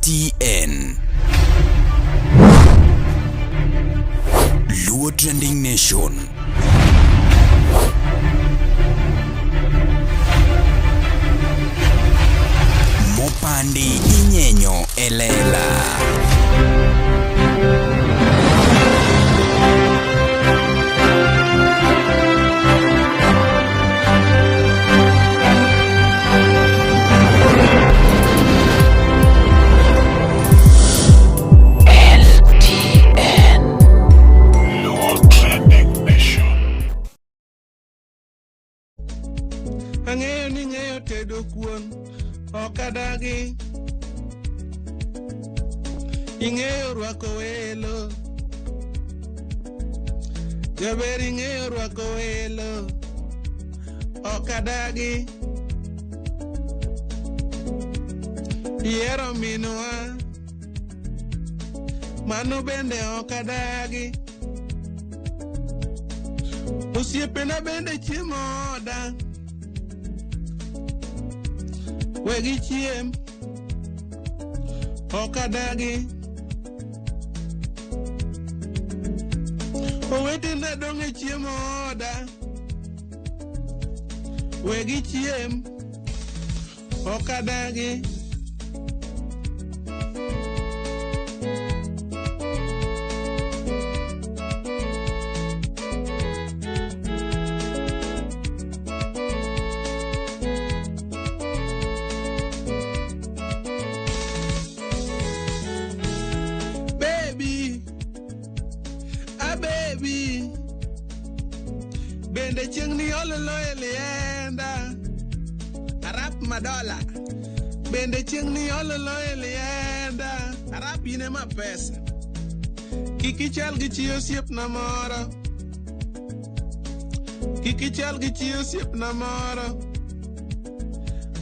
LTN. Luo Trending Nation. Mopandi inyenyo elela. Ang'eyo ni ing'eyo tedo kuon, ok adagi. Ing'eyo rwako welo. Jaber ing'eyo rwako welo, ok adagi. Ihero minwa, mano bende ok adagi. Osiepena bende chiemo oda. Wegi chiem, ok adagi. Owetena dong' e chiemo oda. Wegi chiem, ok adagi. Baby, ah baby, bende chieng' ni ololo e lienda, arap madola. Bende chieng' ni ololo e lienda, arap in ema pesa. Kik ichal gi chi osiepna moro. Kik ichal gi chi osiepna moro.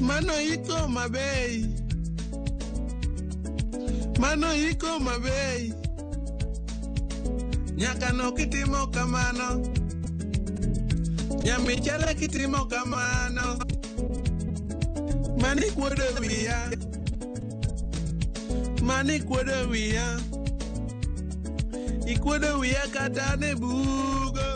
Mano iko mabei. Mano iko mabei. Nyaka no kitimo kamano. Nyamichele kitimo kamano. Mani kuodo wiya. Mani kuodo wiya. Ikuodo wiya kata ne bugo.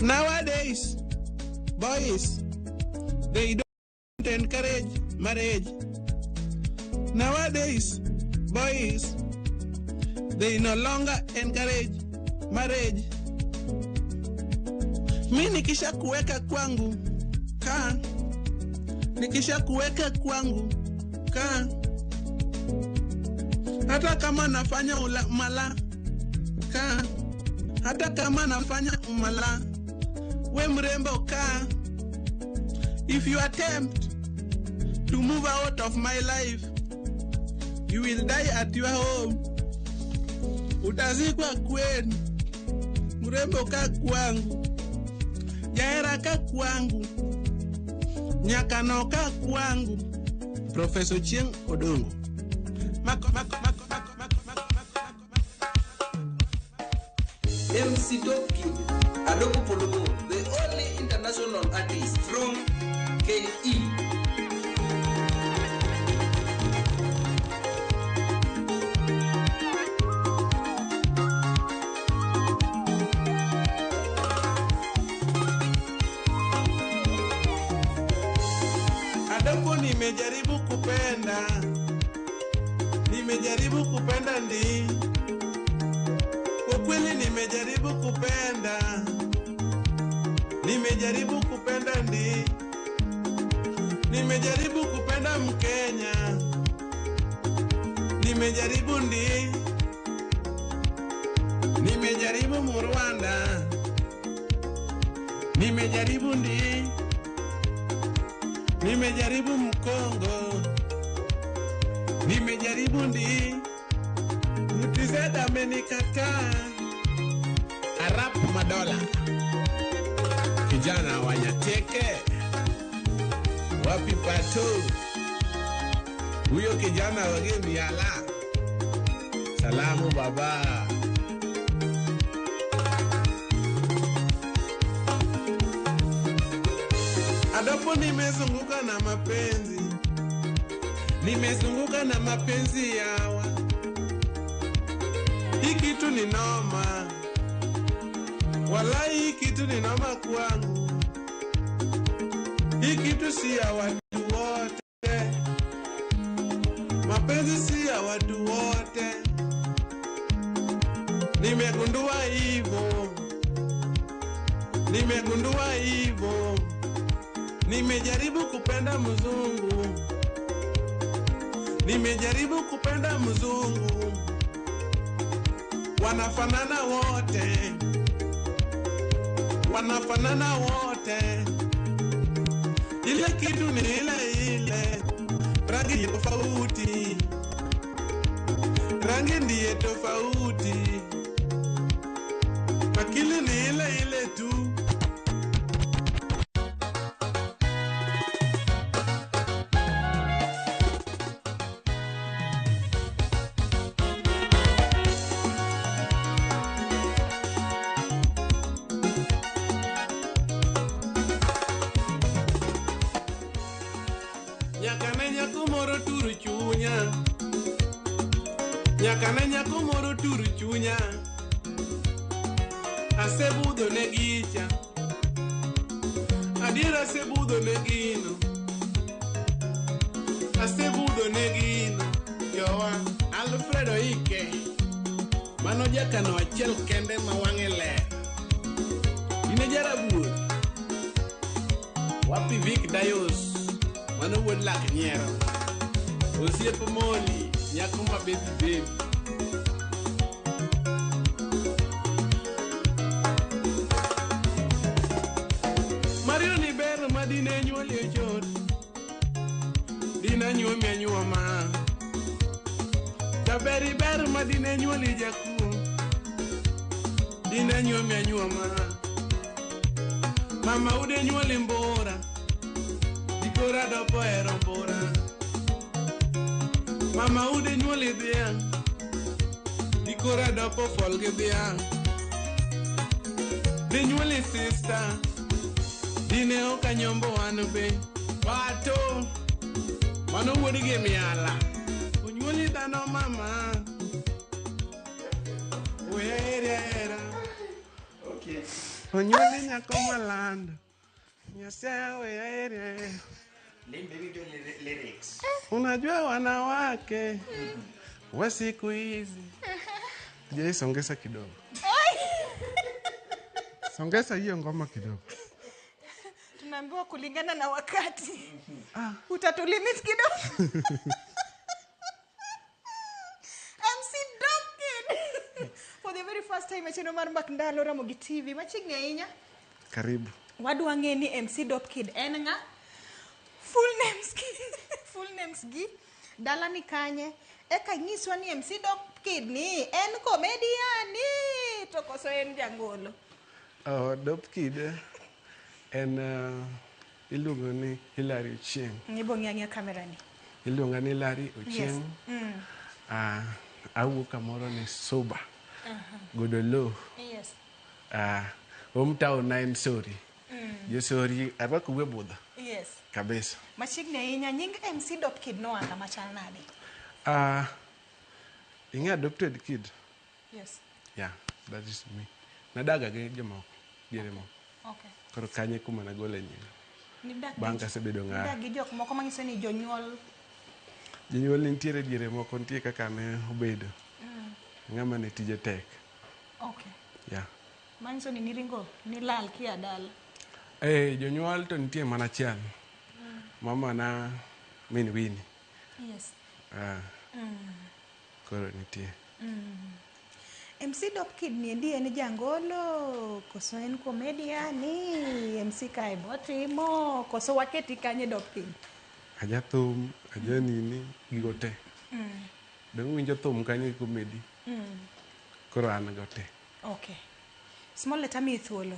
Nowadays, boys, they don't encourage marriage. Nowadays, boys, they no longer encourage marriage. Mi nikisha kuweka kwangu ka, nikisha kuweka kwangu ka, hata kama nafanya mala ka, hata kama nafanya umala, we mrembo ka. If you attempt to move out of my life, you will die at your home. Utazikwa kwenu. Mrembo ka kwangu. Jahera ka kwangu. Nyakano ka kwangu. Professor Chieng Odongo. Mako, mako, mako, mako, mako, mako, mako, mako. MC Top Kid, Adoko Pologo, the only international artist from KE. Adoko nimejaribu kupenda, nimejaribu kupenda ndi, kwa kweli nimejaribu kupenda, nimejaribu kupenda ndi, nimejaribu kupenda Mkenya, nimejaribu ndi, nimejaribu Mrwanda, nimejaribu ndi, nimejaribu Mkongo, nimejaribu ndi, Mtizeda amenikataa. Arap madola. Kijana wa Nyateke, wapi pato? Huyo kijana wa Gemiala, salamu baba. Adapo nimezunguka na mapenzi, nimezunguka na mapenzi yawa. Hii kitu ni noma, walai hii kitu ni noma kwangu. Hii kitu si ya watu wote, mapenzi si ya watu wote. Nimegundua hivyo, nimegundua hivyo. Nimejaribu kupenda mzungu, nimejaribu kupenda mzungu, wanafanana wote, wanafanana wote, ile kitu ni ile ile, rangi ni tofauti, rangi ndiye tofauti, akili ni ile ile tu. Nyaka ne nyako moro turo chunya, nyaka ne nyako moro turo chunya, asebudho ne gicha, adier asebudho ne gino, asebudho ne gino. Jowa Alfredo Ike, mano jakano achiel kende ma wang'e ler. In e jarabuor, wapi Vic Dayos, mano wuod lak nyiero. Osiep Moli, nyako ma baby baby. Mario ni ber ma dine nyuoli e chot, dine nyuomi anyuoma. Jaberi ber ma dine nyuoli jakuo, dine nyuomi anyuoma. Mama ude nyuoli mbora, dikora dopo ero mbora. Mama ude nyuoli dhiang', dikora dopo fol gi dhiang'. Dinyuoli sista, dine ok anyombo wan be. Pato, mano wuod gi miala. Onyuoli dhano mama, we heri ahera. Okay. Onyuoli nyako malando, Nyasaye we heri ahera. Lyrics. Unajua wanawake wa siku hizi. Jai, songeza kidogo. Songeza hiyo ngoma kidogo. Tunaambiwa kulingana na wakati. Utatulimit kidogo. MC Dopkid. For the very first time e chenro mar Mbak Ndalo Ramogi TV machiegni ahinya. Karibu. Wadwa ng'e ni MC Dopkid en ng'a? Full names gi. Full names gi. Dala ni kanye? Eka nyiswa ni MC Dopkid ni en comedian ni to koso en jangolo. Oh, Dopkid en iluongo ni Hilary Ochieng. Ibo ng'i ang'iya kamera ni. Iluonga ni Hilary Ochieng. Yes. Awuok kamoro ni Suba. Godolo. Yes. Hometown na en Sori. Jo Sori arwako wuo budho. Yes. Kabisa. Machiegni ahinya nying MC Dopkid noa kama chal nade? Ing'e adopted kid? Yes. Yeah, that is me. Nadaga gi jomoko, diere moko. Okay. Koro kanye kuma nagole nying. Nidak gi Bang' kasebedo ng'a. Nidak gi jok moko manyiso ni jonyuol. Jonyuol nitiere diere moko, nitie kaka ne obedo. Ng'ama ne tije tek. Okay. Yeah. Manyiso ni niringo, nilal kia dala. Jonyuol to nitie mana achiel. Mama na min Winnie. Yes. Koro nitie. MC Dopkid ni endi en jangolo, koso en comedian ni MC kae botimo, koso waketi kanye Dopkid? Aja thum, aja nini, gigo te. Dong' winjo thum kanyo gi comedy. Koro an go te. Okay. Smollett amiyi thuolo.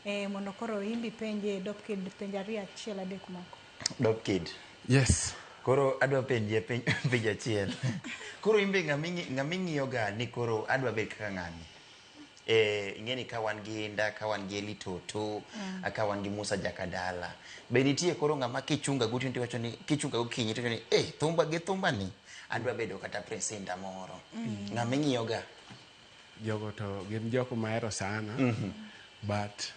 Eh, mondo koro imbi penje Dope Kid penjo ariyo achiel adek moko. Dope Kid. Yes. Koro adwa penje penjo achiel. Koro imbe ng'ama ing'iyo ga ni koro adwa bet kaka ng'ani. Ing'e ni ka wan gi Inda, ka wan gi Eli Toto, ka wan gi Musa Jakadala. Be nitie koro ng'ama kichunga gotieno tiwacho ni kichunga gokinyi tiwacho ni eh thumba gi thumba ni adwa bedo kata Prince Inda moro. Ng'ama ing'iyo ga. Jogo to gin jok mahero sana. But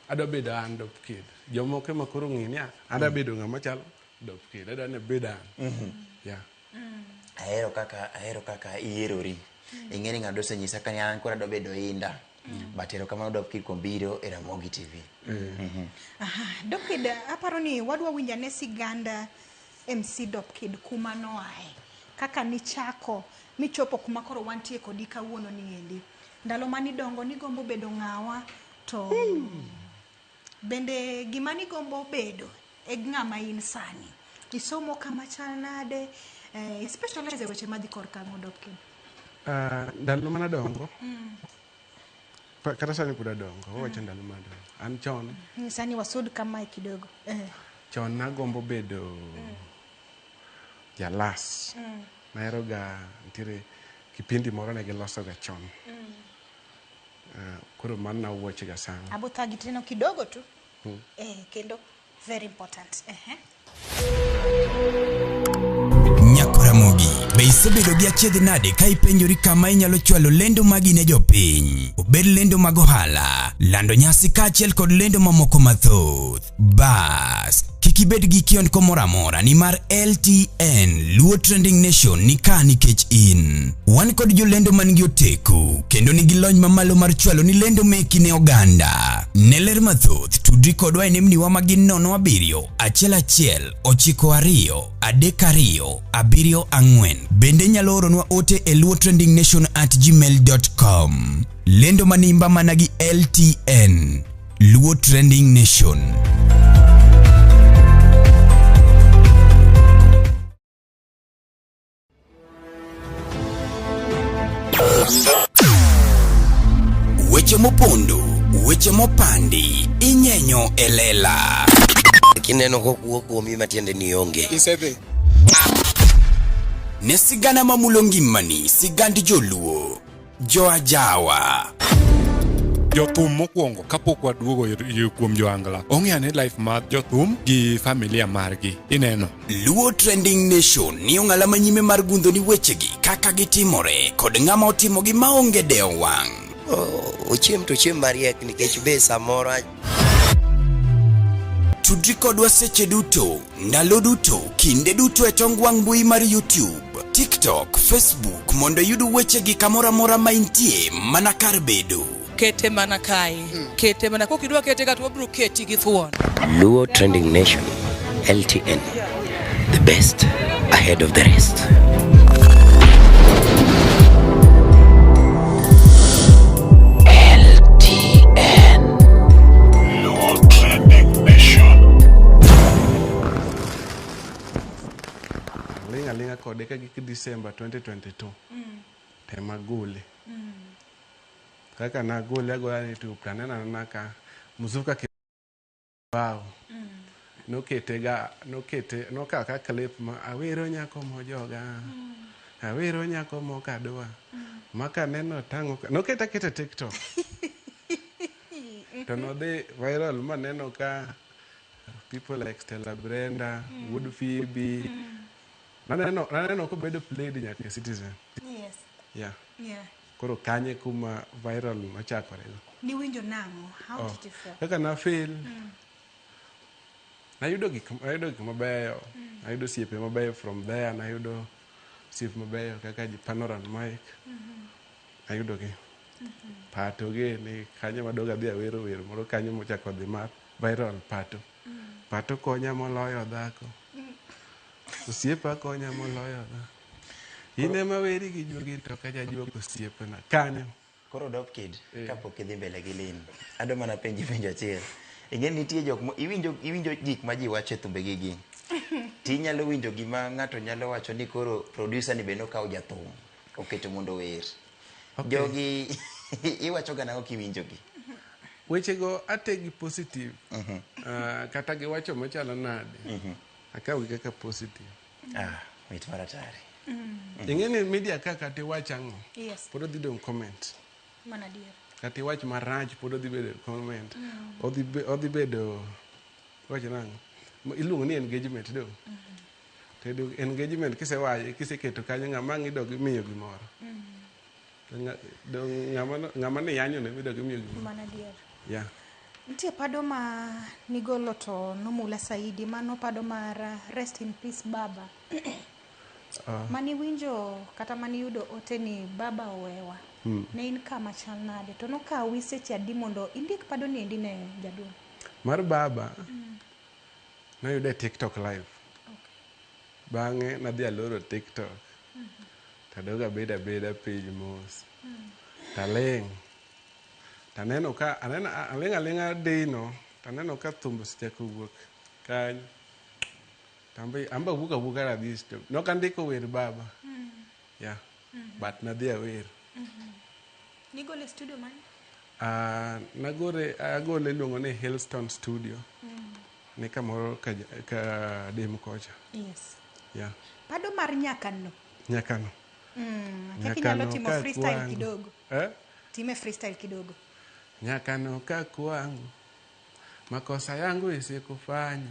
adwa bedo an Dope Kid. Jomoko ema koro ng'i ni adwa bedo ng'ama chalo Dope Kid. Adwa ni abed an. Yeah. Ahero kaka iyierori. Ing'e ni ng'ato osenyisa ka an koro adwa bedo Inda. But erokamano Dope Kid kuom biro e Ramogi TV. Aha, Dope Kid, aparo ni wadwa winjo ane siganda MC Dope Kid kuma noae. Kaka nichako michopo kuma koro wantie kodi kawuono ni endi. Ndalo manidongo nigombo bedo ng'awa to bende gima nigombo bedo e ng'ama in sani. Isomo kama chal nade? Specialize e weche madhi korka ang'o Dope Kid? Ndalo manadongo kata sani pod adongo, wawacho ndalo manadongo. An chon Nyisa ni wasud kamae kidogo. Chon nagombo bedo jalas. Nahero ga nitiere kipindi moro ne giloso ga chon. Koro mano nawuoche ga sana. Abo thagi teno kidogo tu. Kendo very important. Nyakoramogi, be isebedo gi achiedh nade ka ipenjori kama inyalo chwalo lendo magi ne jopiny? Obed lendo mag ohala, lando nyasi kaachiel kod lendo mamoko mathoth. Bas, kik ibed gi kiondko moro amora nimar LTN Luo Trending Nation ni ka nikech in. Wan kod jolendo man gi oteku kendo nigi lony mamalo mar chwalo ni lendo meki ne oganda. Ne ler mathoth, tudri kodwa e nembniwa ma gin 07 11 92 32 74. Bende inyalo oronwa ote e luotrendingnation@gmail.com. Lendo manimba mana gi LTN Luo Trending Nation. Weche mopondo, weche mopandi, inyenyo e lela. Kineno kokuo kuomi matiende ni onge. Isedhi. Ne sigana mamulo ngimani, sigand joluo, joajawa. Jothum mokwongo kapok waduogo kuom joangla ong'e ane life mar jothum gi familia margi ineno. Luo Trending Nation ni ong'ala manyime mar gundho ni wechegi kaka gitimore kod ng'ama otimogi maonge dewo wang'. Ochiem to chiem mariek nikech be samoro Tudri kodwa seche duto, ndalo duto, kinde duto e tong wang' mbui mar YouTube, TikTok, Facebook mondo iyud wechegi kamoro amora ma intie mana kar bedo. Kete mana kae, kete mana kokidwa kete ka to wabiro keti gi thuon. Luo Trending Nation, LTN, the best ahead of the rest. LTN Luo Trending Nation. Aling' aling'a kode ka gik December 2022. Tema gole. Kaka nagole agola ne YouTube to aneno anena ka Mzuka kibao. Nokete ga nokete nokawo ka clip ma awero nyako mojoga. Awero nyako mokadwa. Ma kaneno tang'o nokete aketa TikTok. To nodhi viral maneno ka people like Stella Brenda, Wood Phoebe. Naneno kobedo played nyaka e Citizen. Yes. Yeah. Yeah. Koro kanye kuma viral nochakore go. Niwinjo nang'o? How did you feel? Kaka na feel. Nayudo gik mabeyo. Nayudo osiepe mabeyo from there. Nayudo osiepe mabeyo kaka ji Panoran Mike. Nayudo gi. Pato gi ni kanyo madogo adhi awero wer moro kanyo mochako dhi mar viral Pato. Pato konya moloyo dhako. Osiepa konya moloyo dhako. In ema weri gi juogi to ka jajuok osiepna. Kanyo. Koro Dope Kid, kapok idhi mbele gi Lin, adwa mana penji penjo achiel. Ing'e ni nitie jok iwinjo gik ma ji wacho e thumbegi gi. Tinyalo winjo gima ng'ato nyalo wacho ni koro producer ni be nokawo jathum oketo mondo ower. Okay. Jogi iwacho ga nang'o kiwinjogi? Wechego ategi positive. Kata giwacho machalo nade. Akawogi kaka positive. Ah, mit mar atari. Ing'e ni media ka kata iwach ang'o, Yes. pod odhi dong' comment. Mana adier. Kata iwach marach pod odhi bedo comment. Odhi bedo iwacho nang'o? Iluongo ni engagement dong'. To engagement kisewacho kiseketo kanyo ng'ama ang' idog imiyo gimoro. To dong' ng'ama ne yanyo ne idog imiyo gimoro. Mana adier. Yeah. Nitie pado ma nigolo to nomula saidi, mano pado mar rest in peace baba. Maniwinjo kata maniyudo ote ni baba owewa. Ne in kama chal nade? To nokawi seche adi mondo indik pado ni endi ne jaduong'? Mar baba noyude e TikTok live. Bang'e nadhi aloro TikTok. Tadog abedo abeda piny mos. Taling'. Taneno ka aneno aling' aling'a dino taneno ka thumbe osechako wuok kanyo. Tambe amba awuok awuoka nadhi stop. Nok andiko wer baba. Yeah. But nadhi awer. Nigole e studio mane? Nagore agole iluongo ni Hillstone Studio. Ni kamoro ka dem kocha. Yes. Yeah. Pado mar nyakano. Nyakano. Kaka inyalo Nyakano timo ka freestyle kwangu. kidogo. Eh? Time freestyle kidogo. Nyakano ka kwangu, makosa yangu isikufanye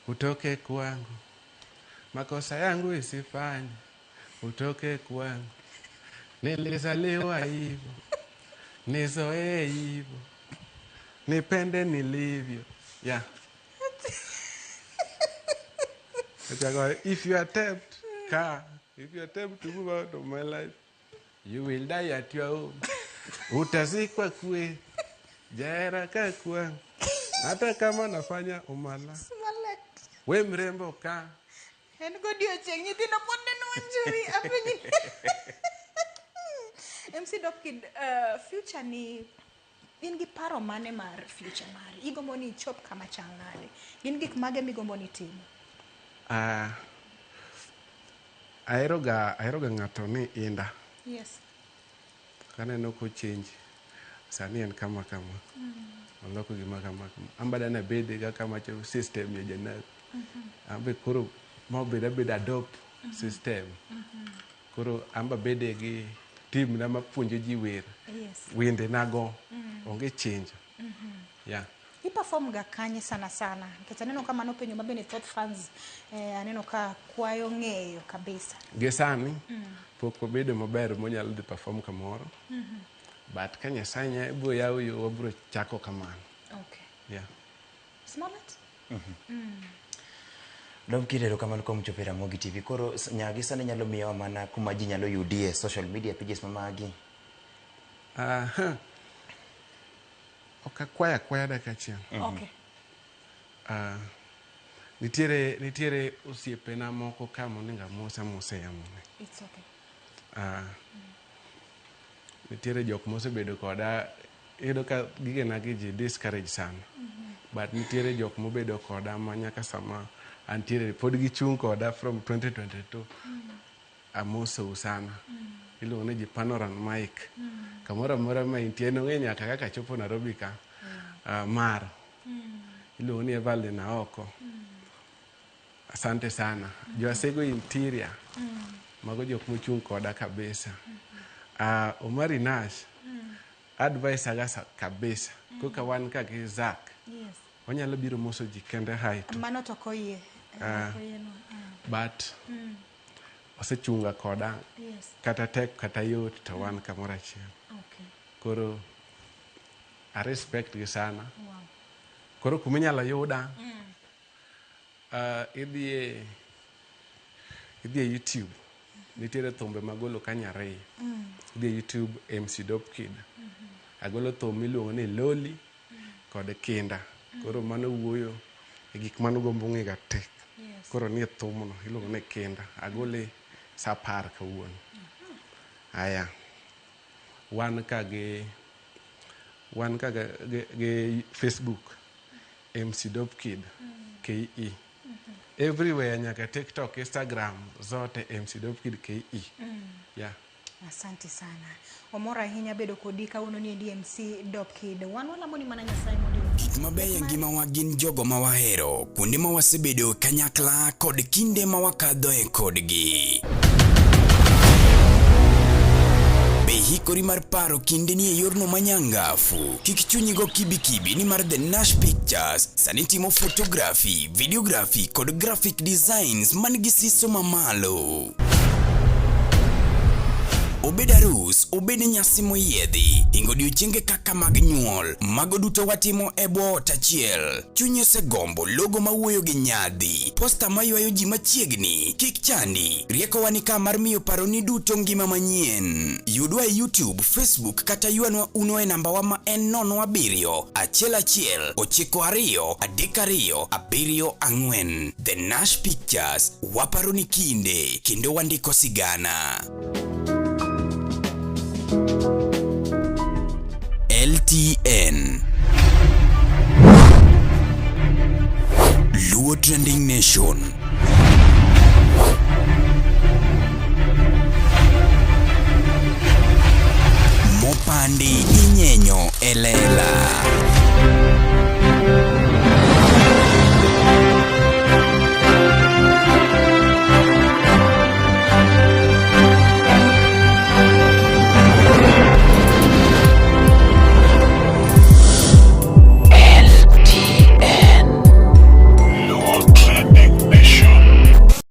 utoke kwangu, makosa yangu isifanye utoke kwangu. Nilizaliwa hivyo, nizoee hivyo, nipende nilivyo. Yeah. If you attempt, ka, if you attempt to move out of my life, you will die at your home. Utazikwa kwe, jera ka kwangu. Hata kama nafanya umala. Smalet. We mrembo ka. En godiochieng' nyithindo pod neno wanjui apenji. MC Dopkid, future ni in gi paro mane mar future mari? Igombo ni ichop kama chal nade? Gin gik mage migombo ni timo? Aheroga ng'ato ni Inda. Yes. Kaneno kochange. Sani en kama kama. Oloko gima kama kama. An bada nabede kaka macho system ya janabi. Ambe koro ma obed abeda adopt system. Koro an be abede gi team na mapuonjo ji wer. Yes. Wende nago. Onge change. Yeah. I-perform ga kanye sana sana? Nikech aneno ka mano penjo ma bende thoth fans aneno ka kwayo ng'eyo kabisa. Gi sani pok wabedo maber monyalo dhi perform kamoro. But ka Nyasaye biro yawo yo wabiro chako kamano. Okay. Yeah. Smollett? Dopkid, erokamano kuom chopo e Ramogi TV. Koro nyagi sani nyalo miyowa mana kuma ji nyalo yudie social media pages ma magi. Aha. Ok akwayo akwaya dakika achiel. Okay. Nitiere osiepena moko ka monego amos amosa yamone. It's okay. Nitiere jok mosebedo koda, iyudo ka gigena gi ji discourage sana. But nitiere jok mobedo koda ma nyaka sama antiere pod gichung' koda from 2022. Amosou sana. Iluongo ni ji Panoran Mike. Kamoro amora ma intie nong'e nyaka kaka chopo Nairobi ka. Mar. Iluongo ni Evelyn Aoko. Asante sana. Jo Asego Interior. Mago jok mochung' koda kabisa. Omari Nash. Advice aga kabisa. Koka wan ka gi Zack. Yes. Onyalo biro moso ji kende hai to. Mano to ok oyie. Ok oyienwa. But osechunga koda. Yes. Kata tek kata yot to wan kamoro achiel. Okay. Koro a respect gi sana. Wow. Koro kuminyalo yuda, idhi e YouTube. Nitiere thumbe magolo kanyo ariyo. Idhi e YouTube MC Dopkid. Agolo thum miluongo ni Loli kod Kinda. Koro mano wuoyo e gik manugombo ng'e ga tek. Yes. Koro nie thumno iluongo ni Kinda. Agole sa 10 kawuono. Aya. Wan ka gi Facebook MC Dopkid KE. Everywhere nyaka TikTok, Instagram zote MC Dopkid KE. Yeah. Asante sana. Omor ahinya bedo kodi kawuono ni endi MC Dope Kid. Wan walamo ni mana Nyasaye mondo Gik mabeyo e ngimawa gin jogo ma wahero, kuonde ma wasebedo kanyakla kod kinde ma wakadhoe kodgi. Be hikori mar paro kindeni e yorno manyangafu? Kik chunyi go kibikibi nimar The Nash Pictures sani timo photography, videography kod graphic designs man gi siso mamalo. Obed arus, obed nyasi moyiedhi, hingo odiochienge kaka mag nyuol, mago duto watimo e bwo ot achiel. Chunyi osegombo logo mawuoyo gi nyadhi, posta maywayo ji machiegni, kik chandi, riekowa ni ka mar miyo paroni duto ngima manyien. Yudwa e YouTube, Facebook kata ywanwa uno e nambawa ma en 07 11 92 32 74. The Nash Pictures, waparo ni kinde kendo wandiko sigana. LTN Luo Trending Nation. Mopandi inyenyo e lela.